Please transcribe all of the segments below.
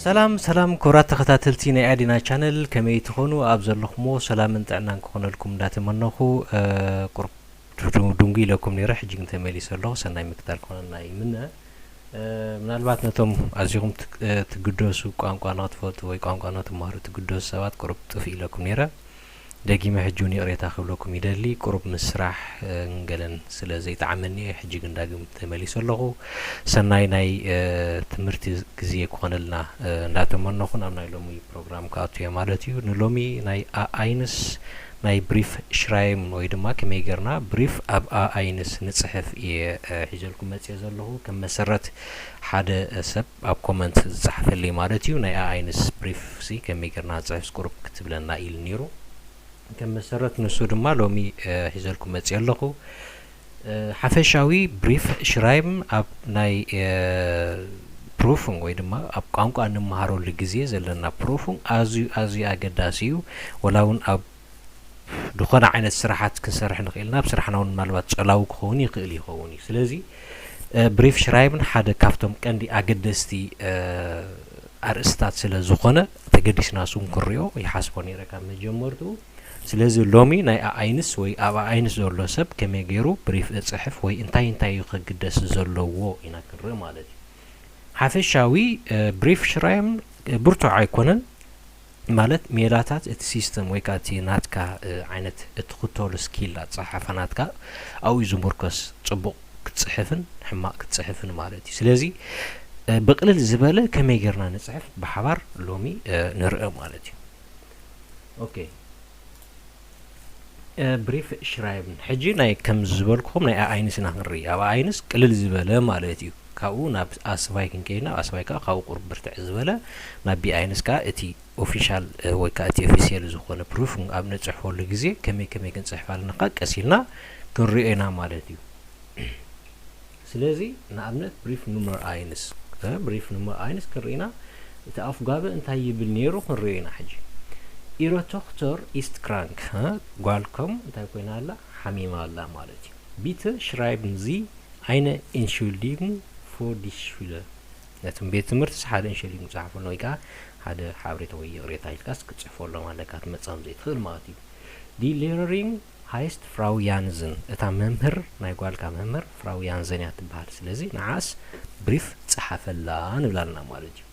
ሰላም ሰላም ክቡራት ተኸታተልቲ ናይ ኣዲና ቻነል፣ ከመይ ትኾኑ? ኣብ ዘለኹሞ ሰላምን ጥዕናን ክኾነልኩም እንዳተመነኹ፣ እ፣ ቁርብ ድንጉ ኢለኩም ነይረ፣ ሕጂ ግን ተመሊሰ ኣለኹ። ሰናይ ምክታል ክኾነና ይምነ። እ፣ ምናልባት ነቶም ኣዚኹም ትግ-፣ እ፣ ትግደሱ፣ ቋንቋ ንኽትፈልጡ ወይ ቋንቋ ንኽትመሃሩ ትግደሱ ሰባት ቁርብ ጥፍ ኢለኩም ነይረ። ደጊመ ሕጂ እውን ይቕሬታ ክብለኩም ይደሊ። ቁሩብ ምስ ስራሕ፣ እ፣ ገለን ስለ ዘይጠዓመኒ እየ። ሕጂ ግን ዳግም ተመሊሰ ኣለኹ። ሰናይ ናይ፣ እ፣ ትምህርቲ ግዜ ክኾነልና፣ እ፣ እንዳተመነኹ ናብ ናይ ሎሚ ፕሮግራም ክኣቱ እየ ማለት እዩ። ንሎሚ ናይ ኣኣይንስ ናይ ብሪፍ ሽራይም ወይ ድማ ከመይ ጌርና ብሪፍ ኣብ ኣኣይንስ ንጽሕፍ እየ፣ እ፣ ሒዘልኩም መጽየ ዘለኹ። ከም መሰረት ሓደ ሰብ ኣብ ኮመንት ዝጸሓፈልይ ማለት እዩ። ናይ ኣኣይንስ ብሪፍ ሲ ከመይ ጌርና ንጽሕፍ ቁሩብ ክትብለና ኢሉ ነይሩ። ከም መሰረት ንሱ ድማ ሎሚ፣ እ፣ ሒዘልኩም መጽየ ኣለኹ። እ፣ ሓፈሻዊ ብሪፍ ሽራይም ኣብ ናይ፣ እ፣ ፕሩፍን ወይ ድማ ኣብ ቋንቋ እንመሃረሉ ግዜ ዘለና ፕሩፍን ኣዝዩ፣ ኣዝዩ ኣገዳሲ እዩ። ወላ እውን ኣብ ዝኾነ ዓይነት ስራሓት ክንሰርሕ ንኽእል ኢና። ኣብ ስራሕና እውን ምናልባት ጸላዊ ክኸውን ይኽእል ይኸውን እዩ። ስለዚ፣ እ፣ ብሪፍ ሽራይብን ሓደ ካብቶም ቀንዲ ኣገደስቲ፣ እ፣ ኣርእስታት ስለ ዝኾነ፣ ተገዲስና እሱ እውን ክንሪኦ ይሓስቦ ነይረ ካብ መጀመርትኡ። ስለዚ ሎሚ ናይ ኣኣይንስ ወይ ኣብ ኣኣይንስ ዘሎ ሰብ ከመይ ገይሩ ብሪፍ እጽሕፍ ወይ እንታይ እንታይ እዩ ከግደስ ዘለዎ ኢና ክንርኢ ማለት እዩ። ሓፈሻዊ፣ እ፣ ብሪፍ ሽራይም፣ እ፣ ብርቱዕ ኣይኮነን። ማለት ሜላታት እቲ ሲስተም ወይ ከዓ እቲ ናትካ፣ እ፣ ዓይነት እትኽተሉ ስኪል ኣጸሓሕፋ ናትካ ኣብኡ እዩ ዝምርኮስ። ጽቡቕ ክትጽሕፍን ሕማቕ ክትጽሕፍን ማለት እዩ። ስለዚ፣ እ፣ ብቕልል ዝበለ ከመይ ጌርና ንጽሕፍ ብሓባር ሎሚ፣ እ፣ ንርእ ማለት እዩ። ኦኬ። እ፣ ብሪፍ ሽራይብን። ሕጂ ናይ ከም ዝበልኩኹም ናይ ኣኣይንስ ኢና ክንርኢ። ኣብ ኣኣይንስ ቅልል ዝበለ ማለት እዩ። ካብኡ ናብ ኣስቫይ ክንከይድና፣ ኣብ ኣስቫይ ከዓ ካብኡ ቁሩብ ብርትዕ ዝበለ፣ ናብ ቢኣይንስ ከዓ እቲ ኦፊሻል፣ እ፣ ወይ ከዓ እቲ ኦፊሴል ዝኾነ ፕሩፍ ኣብ ንጽሕፈሉ ግዜ ከመይ ከመይ ክንጽሕፍ ኣለና ከዓ ቀስ ኢልና ክንሪኦ ኢና ማለት እዩ። ስለዚ ንኣብነት ብሪፍ ኑመር ኣይንስ፣ እ፣ ብሪፍ ኑመር ኣይንስ ክንርኢ ኢና። እቲ ኣፍጋበ እንታይ ይብል ነይሩ ክንሪኦ ኢና ሕጂ። ኢረ ቶኽተር ኢስት ክራንክ፣ እ፣ ጓልኩም እንታይ ኮይና ኣላ? ሓሚማ ኣላ ማለት እዩ። ቢተ ሽራይብን ዚ ኣይነ ኢንሹልዲግን ፎር ዲስ ሹለ። ነቶም ቤት ትምህርትስ ሓደ ኢንሹልዲግን ጸሓፈሎም ወይ ከኣ ሓደ ሓበሬታ ወይ ይቕሬታ ኢልካስ ክትጽሕፈሎም ኣለካ፣ ክትመጽኦም ዘይትኽእል ማለት እዩ። ዲ ሌረሪንግ ሃይስት ፍራው ያንዝን፣ እታ መምህር፣ ናይ ጓልካ መምህር ፍራው ያንዘን እያ ትበሃል። ስለዚ ንዓስ ብሪፍ ጸሓፈላ ንብላ ኣለና ማለት እዩ።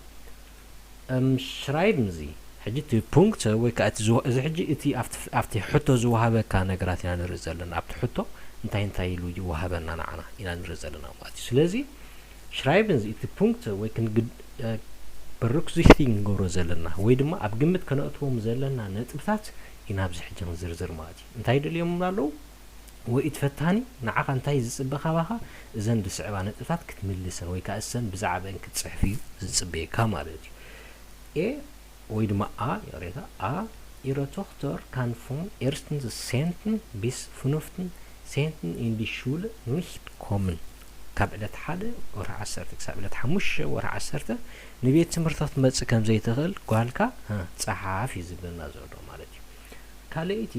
እም፣ ሽራይብን ዚ፣ ሕጂ እቲ ፑንክት ወይ ከኣ እቲ ዝወ-፣ እዚ ሕጂ እቲ ኣብቲ፣ ኣብቲ ሕቶ ዝወሃበካ ነገራት ኢና ንርኢ ዘለና። ኣብቲ ሕቶ እንታይ እንታይ ኢሉ ይወሃበና ንዓና ኢና ንርኢ ዘለና ማለት እዩ። ስለዚ ሽራይብን ዚ፣ እቲ ፑንክት ወይ ክንግድ-፣ እ፣ በርክዚስቲንግ ክንገብሮ ዘለና ወይ ድማ ኣብ ግምት ከነእትዎም ዘለና ነጥብታት ኢና ኣብዚ ሕጂ ክንዝርዝር ማለት እዩ። እንታይ ደልዮም ኣለዉ? ወይ እቲ ፈታኒ ንዓኻ እንታይ ዝጽበ ካባኻ፣ እዘን ዝስዕባ ነጥብታት ክትምልሰን ወይ ከኣ እሰን ብዛዕባአን ክትጽሕፍ እዩ ዝጽበየካ ማለት እዩ። ኤ ወይ ድማ A፣ ይቕሬታ፣ A፣ Ihre Tochter kann vom ersten zehnten bis fünften zehnten in die Schule nicht kommen። ካብ ዕለት ሓደ ወርሒ ዓሰርተ ክሳብ ዕለት ሓሙሽተ ወርሒ ዓሰርተ ንቤት ትምህርቲ ክትመጽእ ከም ዘይትኽእል ጓልካ፣ እ፣ ጸሓፍ እዩ ዝብለና ዘሎ ማለት እዩ። ካልኣይቲ፣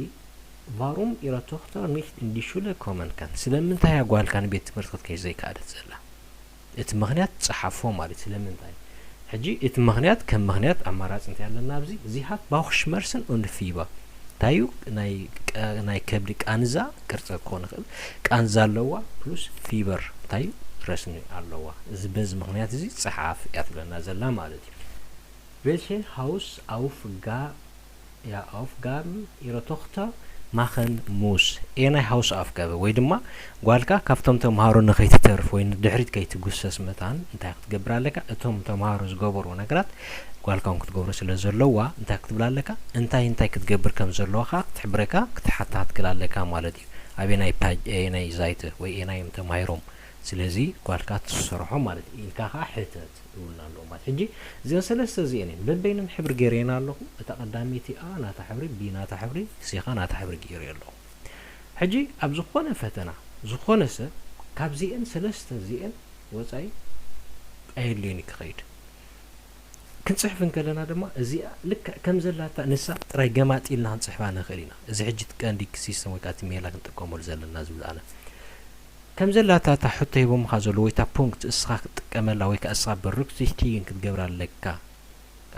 Warum Ihre Tochter nicht in die Schule kommen kann? ስለምንታይ እያ ጓልካ ንቤት ትምህርቲ ክትከይድ ዘይከኣለት ዘላ? እቲ ምኽንያት ጸሓፎ ማለት እዩ። ስለምንታይ? ሕጂ እቲ ምኽንያት ከም ምኽንያት ኣማራጺ እንታይ ኣለና ኣብዚ? Sie hat Bauchschmerzen und Fieber። እንታይ እዩ? ናይ ቀ-፣ ናይ ከብዲ ቃንዛ፣ ቅርጸ ክኾን ይኽእል፣ ቃንዛ ኣለዋ፣ ፕሉስ ፊበር፣ እንታይ እዩ? ረስኒ ኣለዋ። እዚ በዚ ምኽንያት እዚ ጸሓፍ እያ ትብለና ዘላ ማለት እዩ። Welche Hausaufga-፣ ja, Aufgaben Ihre Tochter machen muss? እየ ናይ ሃውስ ኣፍጋበ ወይ ድማ ጓልካ ካብቶም ተምሃሮ ንኸይትተርፍ ወይ ንድሕሪት ከይትጉሰስ መታን እንታይ ክትገብር ኣለካ? እቶም ተምሃሮ ዝገበርዎ ነገራት ጓልካ እውን ክትገብሮ ስለ ዘለዋ እንታይ ክትብል ኣለካ? እንታይ እንታይ ክትገብር ከም ዘለዋ ከኣ ክትሕብረካ ክትሓታትክል ኣለካ ማለት እዩ። ኣበየናይ ፓጅ፣ ኣየናይ ዛይተ ወይ ኣየናይ እዮም ተማሂሮም? ስለዚ ጓልካ ትሰርሖ ማለት እዩ ኢልካ ከኣ ሕተት። ይብሉና ኣለዉ ማለት። ሕጂ እዘን ሰለስተ እዚአን እየን። በበይነን ሕብሪ ገይረየን ኣለኹ። እታ ቀዳመይቲ A ናታ ሕብሪ፣ B ናታ ሕብሪ፣ C ኸኣ ናታ ሕብሪ ገይረዮ ኣለኹ። ሕጂ ኣብ ዝኾነ ፈተና፣ ዝኾነ ሰብ ካብዚአን ሰለስተ እዚአን ወጻኢ ኣየድልዮን እዩ ክኸይድ። ክንጽሕፍ እንከለና ድማ እዚኣ ልክዕ ከም ዘላታ ንሳ ጥራይ ገማጢልና ክንጽሕፋ ንኽእል ኢና። እዚ ሕጂ እቲ ቀንዲ ሲስተም ወይ ከኣ እቲ ሜላ ክንጥቀመሉ ዘለና ዝብል ኣነ። ከም ዘላታ እታ ሕቶ ሂቦምኻ ዘለዉ ወይ እታ ፖንክት እስኻ ክትጥቀመላ ወይ ከኣ እስኻ በርክሲስቲግን ክትገብራ ኣለካ።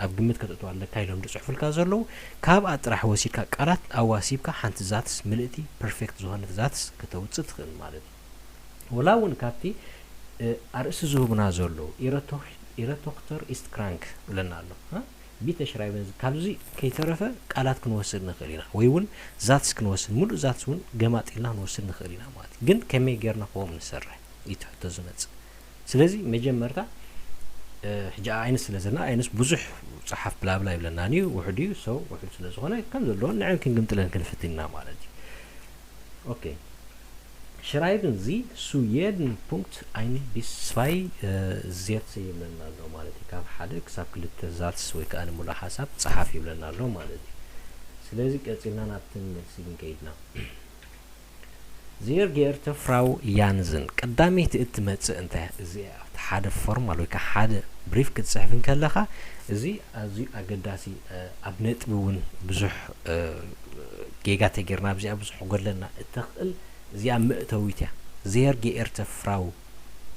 ኣብ ግምት ከተእትዋ ኣለካ ኢሎም ዝፅሕፉልካ ዘለዉ። ካብኣ ጥራሕ ወሲድካ ቃላት ኣዋሲብካ ሓንቲ ዛትስ ምልእቲ ፐርፌክት ዝኾነት ዛትስ ከተውፅእ ትኽእል ማለት እዩ። ወላ እውን ካብቲ ኣርእስቲ ዝህቡና ዘለዉ ኢረቶክተር ኢስት ክራንክ ብለና ኣሎ። ቢተ ሽራይበን ካብዚ ከይተረፈ ቃላት ክንወስድ ንኽእል ኢና፣ ወይ እውን ዛትስ ክንወስድ፣ ሙሉእ ዛትስ እውን ገማጢልና ክንወስድ ንኽእል ኢና ማለት እዩ። ግን ከመይ ጌርና ከምኡ ንሰርሕ እዩ እቲ ሕቶ ዝመፅእ። ስለዚ መጀመርታ ሕጂ ኣይንስ ስለ ዘለና ኣይንስ ብዙሕ ፀሓፍ ብላብላ ይብለናን እዩ፣ ውሑድ እዩ። ሰው ውሑድ ስለ ዝኾነ ከም ዘለዎ ንዕን ክንግምጥለን ክንፍትን ኢና ማለት እዩ። ኦኬ። Schreiben Sie zu jedem Punkt ein bis zwei Sätze ይብለና ኣሎ ማለት እዩ። ካብ ሓደ ክሳብ ክልተ ዛትስ ወይ ከዓ ንሙሉእ ሓሳብ ፀሓፍ ይብለና ኣሎ ማለት እዩ። ስለዚ ቀፂልና ናብቲ መልሲ ክንከይድና። Sehr geehrte Frau Jansen፣ ቀዳመይቲ እትመፅእ እንታይ እዚኣ ሓደ ፎርማል ወይ ከዓ ሓደ ብሪፍ ክትፅሕፍ እንከለኻ እዚ ኣዝዩ ኣገዳሲ ኣብ ነጥቢ እውን ብዙሕ ጌጋ ተጌርና ኣብዚኣ ብዙሕ ክጎድለና እተኽእል እዚኣ መእተዊት እያ። Sehr geehrte Frau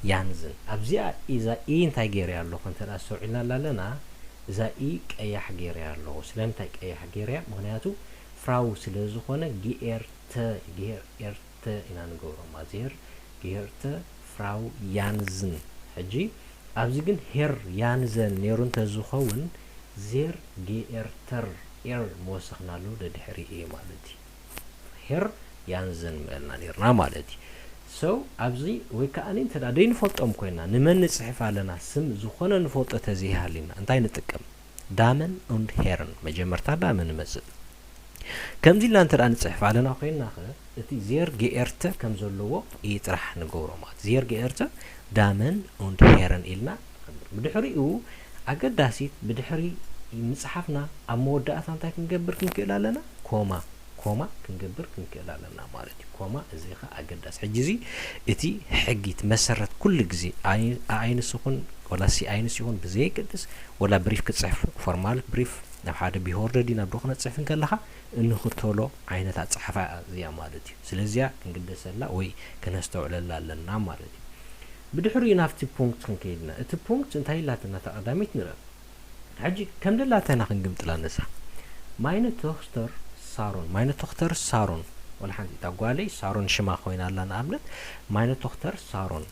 Jansen ኣብዚኣ እዛ ኢ እንታይ ገይረ ኣለኹ እንተ ኣስተውዒልና ኣለና እዛ ኢ ቀያሕ ገይረ ኣለኹ። ስለምንታይ ቀያሕ ገይረ? ምክንያቱ ፍራው ስለ ዝኾነ ጊኤርተ ጊኤርተ ኢና ንገብሮ። ማዜር ጊኤርተ ፍራው ያንዝን። ሕጂ ኣብዚ ግን ሄር ያንዘን ነይሩ እንተዝኸውን ዜር ጌኤርተር ኤር ምወሰኽናሉ ደድሕሪ እዩ ማለት እዩ። ሄር ያንዘን ምበልና ነይርና ማለት እዩ። So ኣብዚ ወይ ከዓ እንተ ደኣ ደይንፈልጦም ኮይና ንመን ንፅሕፍ ኣለና ስም ዝኾነ ንፈልጦ ተዘይሃሊና እንታይ ንጥቀም? Damen und Herren መጀመርታ ዳመን ንመፅእ። ከምዚ ኢልና እንተ ደኣ ንፅሕፍ ኣለና ኮይንና ኸ እቲ ዜር ጌኤርተ ከም ዘለዎ እዩ ጥራሕ ንገብሮ ማለት ዜር ጌኤርተ ዳመን und Herren ኢልና ንኸብር። ብድሕሪኡ ኣገዳሲት ብድሕሪ ምፅሓፍና ኣብ መወዳእታ እንታይ ክንገብር ክንክእል ኣለና? ኮማ ኮማ ክንገብር ክንክእል ኣለና ማለት እዩ። ኮማ እዚ ኸ ኣገዳሲ። ሕጂ እዚ እቲ ሕጊ እቲ መሰረት ኩሉ ግዜ ኣይ- ኣኣይንስ ይኹን ወላ ሲ ኣይንስ ይኹን ብዘየገድስ ወላ ብሪፍ ክፅሕፍ ፎርማል ብሪፍ ናብ ሓደ ቢሆርደ ድዩ ናብ ዶ ክነፅሕፍ እንከለኻ እንኽተሎ ዓይነት ኣፀሓሕፋ እዚኣ ማለት እዩ። ስለዚኣ ክንግደሰላ ወይ ከነስተውዕለላ ኣለና ማለት እዩ። ብድሕሪኡ ናብቲ ፑንክት ክንከይድና እቲ ፑንክት እንታይ ኢላትና እታ ቀዳመይቲ ንረብ ሕጂ ከም ደላተና ክንግምጥላ ነሳ ማይነ ቶክተር ሳሮን ማይነ ቶክተር ሳሮን ወላ ሓንቲ እታ ጓለይ ሳሮን ሽማ ኮይና ኣላ ንኣብነት ማይነ ቶክተር ሳሮን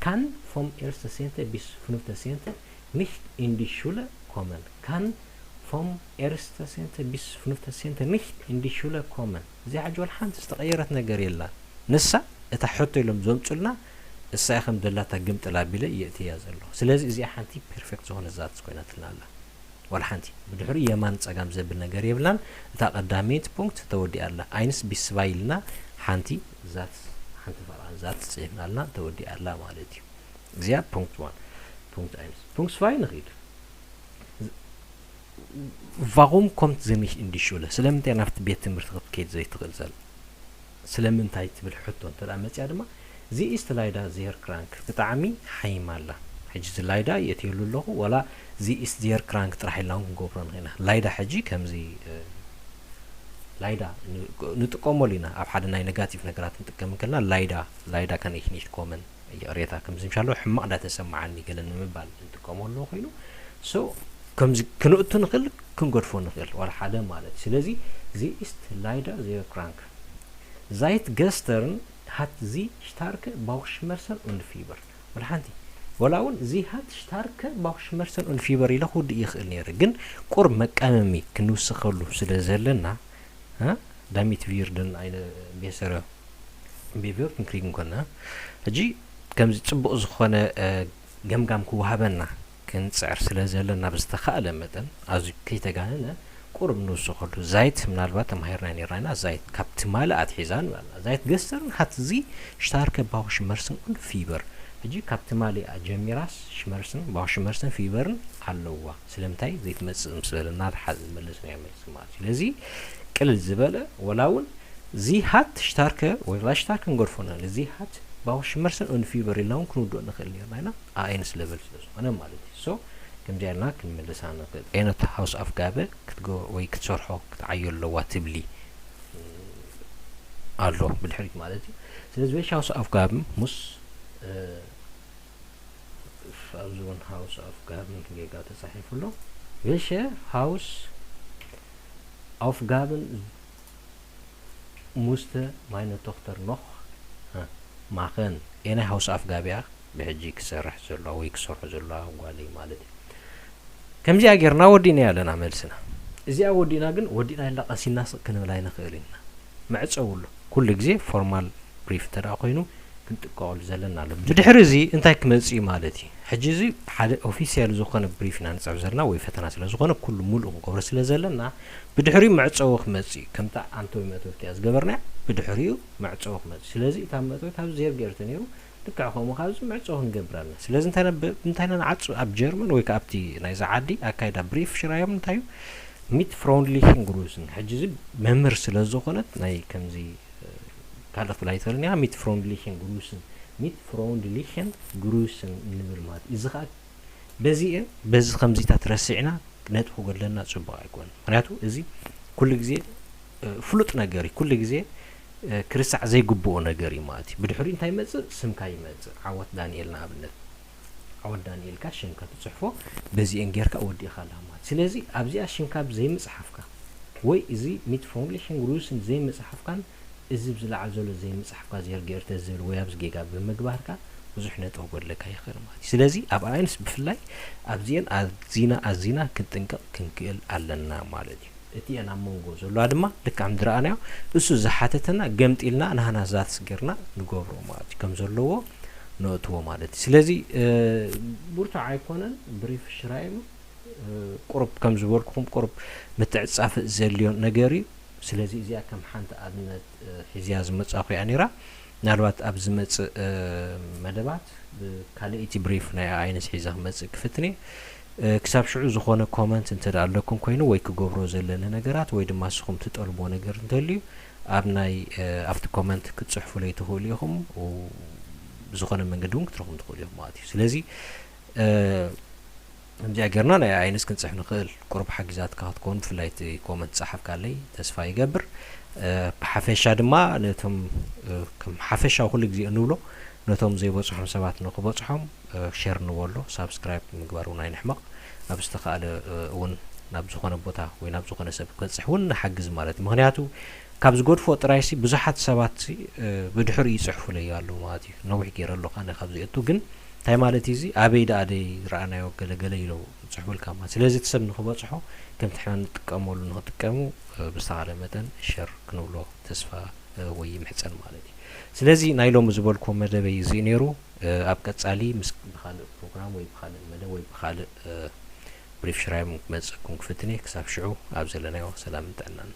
ካን ፎም ኤርስተ ሴንተ ቢስ ፍኑፍተ ሴንተ ኒሽት ኢንዲ ሹለ ኮመን ካን ፎም ኤርስተ ሴንተ ቢስ ፍኑፍተ ሴንተ ኒሽት ኢንዲ ሹለ ኮመን እዚኣ ሕጂ ወላ ሓንቲ ዝተቐየረት ነገር የላን። ንሳ እታ ሕቶ ኢሎም ዘምፁልና እሳ እያ ከም ደላታ ግምጥል ኣቢለ የእትያ ዘለኹ። ስለዚ እዚኣ ሓንቲ ፐርፌክት ዝኾነ ዛትስ ኮይናትልና ኣላ። ዋላ ሓንቲ ብድሕሪኡ የማን ፀጋም ዘብል ነገር የብላን። እታ ቀዳመይቲ ፑንክት ተወዲኣ ኣላ። ኣይንስ ቢስባይ ኢልና ሓንቲ ዛትስ ሓንቲ ፈርቓን ዛትስ ፅሒፍና ኣልና ተወዲኣ ኣላ ማለት እዩ። እዚኣ ፑንክት ዋን ፑንክት ኣይንስ ፑንክት ስፋይ ንኽይድ Warum kommt sie nicht in die Schule? ስለምንታይ ናብቲ ቤት ትምህርቲ ክትከይድ ዘይትኽእል ዘላ? ስለምንታይ ትብል ሕቶ እንተ ደኣ መፅያ ድማ ዚ ኢስት ላይዳ ዜር ክራንክ ብጣዕሚ ሓይማ ኣላ። ሕጂ እዚ ላይዳ የእትየሉ ኣለኹ ዋላ ዚ ኢስት ዜር ክራንክ ጥራሕ ኢልና እውን ክንገብሮ ንኽእል ኢና። ላይዳ ሕጂ ከምዚ እ፣ ላይዳ ን- ንጥቀመሉ ኢና ኣብ ሓደ ናይ ነጋቲቭ ነገራት ንጥቀም እንከልና ላይዳ ላይዳ ከነይሽኒሽ ኮመን ይቕሬታ ከምዚ ምሻሎ ሕማቕ እንዳተሰማዓኒ ገለ ንምባል እንጥቀመሉ ኮይኑ so ከምዚ ክንእቱ ንኽእል ክንገድፎ ንኽእል ዋላ ሓደ ማለት እዩ። ስለዚ ዚ ኢስት ላይዳ ዜር ክራንክ ዛይት ገስተርን ሃት ዚ ሽታርከ ባውሽመርሰን und Fieber ወላ ሓንቲ ወላ እውን ዚ ሃት ሽታርከ ባውሽመርሰን und Fieber ኢለ ክውድእ ይኽእል ነይረ ግን ቁርብ መቃመሚ ክንውስኸሉ ስለ ዘለና እ፣ ዳሚት ቪርድን ኣይነ ቤሰረ ቢቨር ክንክሪግ እንኮና ሕጂ ከምዚ ፅቡቕ ዝኾነ እ፣ ገምጋም ክወሃበና ክንፅዕር ስለ ዘለና ብዝተኻእለ መጠን ኣዝዩ ከይተጋነነ ቁሩብ ንውስኸሉ ዛይት ምናልባት ተማሂርና ነርና ኢና ዛይት ካብ ትማሊ ኣትሒዛ ንበልና ዛይት ገስተርን ሃት ዚ ሽታርከ ባውሽመርስን und Fieber ሕጂ ካብ ትማሊ ጀሚራስ ሽመርስን ባውሽመርስን ፊበርን ኣለዋ ስለምንታይ ዘይትመፅእ ምስ በለና ሓዚ ዝመለስናዮ መልሲ ማለት እዩ ስለዚ ቅልል ዝበለ ወላ እውን ዚ ሃት ሽታርከ ወይ ላ ሽታርከ ንገድፎና እዚ ሃት ባውሽመርስን und Fieber ኢልና እውን ክንውድኦ ንኽእል ነርና ኢና ኣኣይንስ ለቨል ስለ ዝኾነ ማለት እዩ so ከምዚኣ ኢልና ክንምልሳ ንኽእል ዓይነት ሃውስ ኣፍጋበ ክትገ ወይ ክትሰርሖ ክትዓዮ ኣለዋ ትብሊ ኣሎ ብድሕሪት ማለት እዩ ስለዚ ዌሽ ሃውስ ኣፍጋብን ሙስ ኣብዚ እውን ሃውስ ኣፍጋብን ጌጋ ተፃሒፉ ኣሎ Welche Hausaufgaben musste meine Tochter noch machen? የናይ Hausaufgabe እያ ብሕጂ ክሰርሕ ዘለዋ ወይ ክሰርሖ ዘለዋ ጓለይ ማለት እዩ። ከምዚኣ ጌርና ወዲእናዮ ኣለና መልስና። እዚኣ ወዲእና ግን ወዲእና ኢልና ቀሲና ስቕ ክንብል ኣይንኽእልን ኢና። መዕጸዊ ኣሎ። ኩሉ ግዜ formal brief እንተ ደኣ ኮይኑ ክንጥቀቐሉ ዘለና ኣሎ። ብድሕሪ እዚ እንታይ ክመጽእ እዩ ማለት እዩ? ሕጂ እዚ ሓደ official ዝኾነ brief ኢና ንጽሕፍ ዘለና ወይ ፈተና ስለ ዝኾነ ኩሉ ሙሉእ ክንገብሮ ስለ ዘለና ብድሕሪኡ መዕጸዊ ክመጽእ እዩ። ከምታ ኣንተ ወይ መእተዊ እያ ዝገበርናያ ብድሕሪኡ መዕጸዊ ክመጽእ እዩ። ስለዚ እታ መእተዊት ኣብዚ ዜር ገይርተ ነይሩ ልክዕ ከምኡ ካብዚ መዕጸዊ ክንገብር ኣለና። ስለዚ እንታይ ነ-፣ እንታይ ኢና ንዓጹ ኣብ ጀርመን ወይ ከኣ ኣብቲ ናይዛ ዓዲ ኣካይዳ brief schreiben እንታይ እዩ? Mit freundlichen Grüßen። ሕጂ እዚ መምህር ስለ ዝኾነት ናይ ከምዚ ካልእ ክትብል ኣይትኽእልን ኢኻ። Mit freundlichen Grüßen፣ mit freundlichen Grüßen ንብል ማለት እዩ። እዚ ኸዓ በዚኤን በዚ ከምዚታት ረሲዕና ነጥቢ ክጎድለና ጽቡቕ ኣይኮነን። ምኽንያቱ እዚ ኩሉ ግዜ እ፣ ፍሉጥ ነገር እዩ። ኩሉ ግዜ እ፣ ክርሳዕ ዘይግብኦ ነገር እዩ ማለት እዩ። ብድሕሪኡ እንታይ ይመጽእ? ስምካ ይመጽእ። ዓወት ዳንኤል ንኣብነት። ዓወት ዳንኤል ኢልካ ሽምካ ትጽሕፎ፣ በዚኤን ጌርካ ወዲእካ ኣለኻ ማለት እዩ። ስለዚ ኣብዚኣ ሽምካ ዘይምጽሓፍካ ወይ እዚ Mit freundlichen Grüßen ዘይምጽሓፍካን እዚ ብዝለዓል ዘሎ ዘይምጽሓፍካ ዜር ገይርተ ዝብል ወይ ኣብዚ ጌጋ ብምግባርካ ብዙሕ ነጥቢ ክጎድለካ ይኽእል ማለት እዩ። ስለዚ ኣብ ኣየንስ ብፍላይ ኣብዚኤን ኣዚና ኣዚና ክንጥንቀቕ ክንክእል ኣለና ማለት እዩ። እቲኤን ኣብ መንጎ ዘለዋ ድማ ልክዕ ከም ዝረኣናዮ እሱ ዝሓተተና ገምጢልና ናህና ዛትስ ጌርና ንገብሮ ማለት እዩ። ከም ዘለዎ ነእትዎ ማለት እዩ። ስለዚ እ፣ ብርቱዕ ኣይኮነን brief schreiben እ፣ ቁሩብ ከም ዝበልኩኹም ቁሩብ ምትዕጻፍ ዘድልዮ ነገር እዩ። ስለዚ እዚኣ ከም ሓንቲ ኣብነት እ፣ ሒዝያ ዝመጻኹ እያ ነይራ። ምናልባት ኣብ ዝመጽእ እ፣ መደባት እ፣ ካልኣይቲ brief ናይ ኣየንስ ሒዘ ክመጽእ ክፍትን እየ። እ፣ ክሳብ ሽዑ ዝኾነ comment እንተ ደኣ ኣለኩም ኮይኑ ወይ ክገብሮ ዘለኒ ነገራት ወይ ድማ ንስኹም ትጠልብዎ ነገር እንተልዩ ኣብ ናይ እ፣ ኣብቲ comment ክትጽሕፉለይ ትኽእሉ ኢኹም። ው-፣ ብዝኾነ መንገዲ እውን ክትረኹም ትኽእሉ ኢኹም ማለት እዩ። ስለዚ እ፣ ከምዚኣ ጌርና ናይ ኣየንስ ክንጽሕፍ ንኽእል። ቁሩብ ሓጊዛትካ ክትከውን ብፍላይ እቲ comment ጸሓፍካለይ ተስፋ ይገብር። እ፣ ብሓፈሻ ድማ ነቶም እ፣ ከም ሓፈሻዊ ኩሉ ግዜ እንብሎ ነቶም ዘይበጽሖም ሰባት ንኽበጽሖም እ፣ share ንበሎ፣ subscribe ምግባር እውን ኣይንሕመቕ። ኣብ ዝተኻእለ እ፣ እውን ናብ ዝኾነ ቦታ ወይ ናብ ዝኾነ ሰብ ክበጽሕ እውን ንሓግዝ ማለት እዩ። ምኽንያቱ ካብ ዝገድፎ ጥራይሲ ብዙሓት ሰባትሲ እ፣ ብድሕሪኡ ይጽሕፉለይ ኣለዉ ማለት እዩ። ነዊሕ ገይረ ኣለኹ ኣነ ካብ ዝእቱ ግን እንታይ ማለት እዩ እዚ ኣበይ ደኣ ደይ ረኣናዮ ገለ ገለ ኢሎ ጽሕፉልካ ማለት። ስለዚ እቲ ሰብ ንኽበጽሖ ከምቲ ሕና ንጥቀመሉ ንኽጥቀሙ እ፣ ብዝተኻለ መጠን share ክንብሎ ተስፋ እ፣ ወይ ይምሕጸን ማለት እዩ። ስለዚ ናይ ሎሚ ዝበልኩዎ መደበይ እዚ ነይሩ። እ፣ ኣብ ቀጻሊ ምስ ብኻልእ ፕሮግራም ወይ ብኻልእ መደብ ወይ ብኻልእ እ፣ brief schreiben ክመጽእኩም ክፍትን እየ። ክሳብ ሽዑ ኣብ ዘለናዮ ሰላምን ጥዕናን።